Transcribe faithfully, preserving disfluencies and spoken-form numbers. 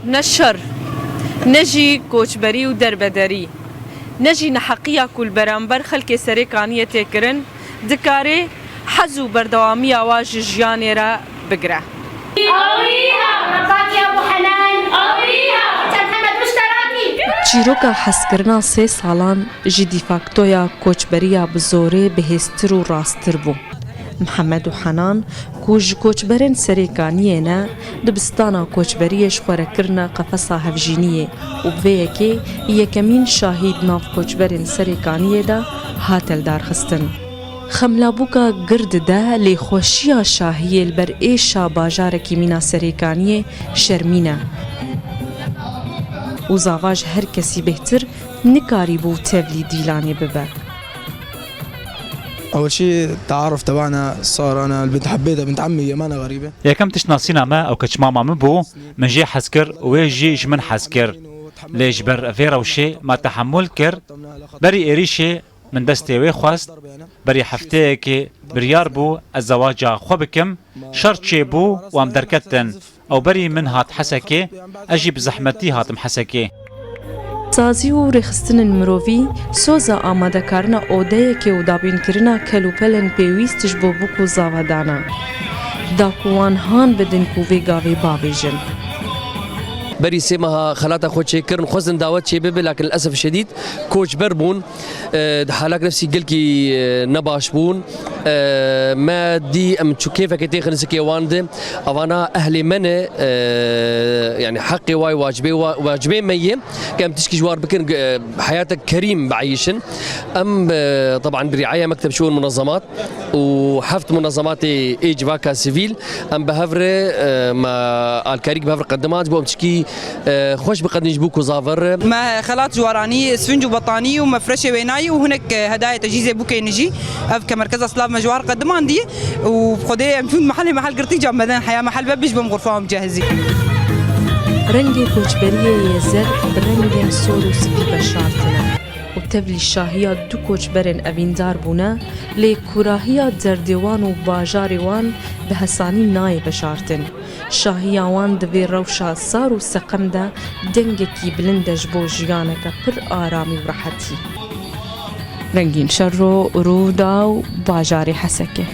Ne şer, ne jî koçberî û derbederî, ne jî neheqiya ku li beramber xelkê Serê Kaniyê tê kirin, dikare hez û berdewamiya wa ji jiyanê re bigire. Çîroka hezkirina sê salan ji dîfaktoya koçberiya bi zorê bihêztir û rasttir bû. Mihemed û Henan, ku ji koçberên Serê Kaniyê ne, dibistana koçberiyê ji xwe re kirine qefesa hevjîniyê û bi vê yekê yekemîn şahî di nav koçberên Serê Kaniyê de hate lidarxistin. Xemlabûka gird de lêxweşiya şahiyê li ber êşa bajarekî mîna Serê Kaniyê şermîn e û zava ji her kesî bêhtir nikarîbû tevlî dîlanê bibe. أول شي تعارف تبعنا صار، أنا البنت حبيتها، بنت عمي، ما أنا غريبة. Yekem tişt nasîna me ew keçmama min bû, min jê hez kir û wê jî ji min hez kir. Lê ji ber vê rewşê me tehemûl kir. Berî êrîşê min destê wê xwest. Berî hefteyekê biryar bû ez zewaca xwe bikim. Şer çêbû û em derketin. Ew berî min hat Hesekê, ez jî bi zehmetî hatim Hesekê. Sazî û rêxistinên mirovî soza amadekarina odeyekê û dabînkirina kelûpelên pêwîst ji bo bûk û zava dana, da ku wan han bidin ku vê gavê bavêjin. Berî sê meha xelata xwe çêkirin, xwestin dawet çêbibe, lakin lilesef şedîd koçber bûn. E, di halak nefsî gelkî, e, nebaş bûn. E, me dî em çû kêfekê têxin zikê wan de. Evana ehlê me ne, e, yani heqê wa ye, wacibê wa, wacibê me ye. Ke em tişkî ji war bikin, e, heyatek kerîm bieyîşin. Em, e, teban bi riaya Mekteb Şuun Munezemat û heft munezematê ê civaka sivîl, em bi hev re, e, me alkarîk bi hev re qedimand, ji bo em tişkî, e, xweş biqedin ji bo ku zaver. Me xelat ji war anî, sfinc û betanî û mefreşê wênayî û hinek, e, hedayê tecîzê bûkê nijî. Ev ke merkeza silav me ji war qedimandiye û bi Xwedê em çûn mehelê mehel girtî cam beden heya mehel be bij bim xurfa em cehizî. Rengê koçberiyê yê zer bi rengên sor û spî veşartine û tevlî şahiya du koçberên evîndar bûne, lê kûrahiya derdê wan û bajarê wan bi hesanî nayê veşartin. Şahiya wan di vê rewşa sar û seqem de dengekî bilind e ji bo jiyaneke pir aramî û rehetî. Rengîn Şerro, Rûdaw, bajarê Hesekê.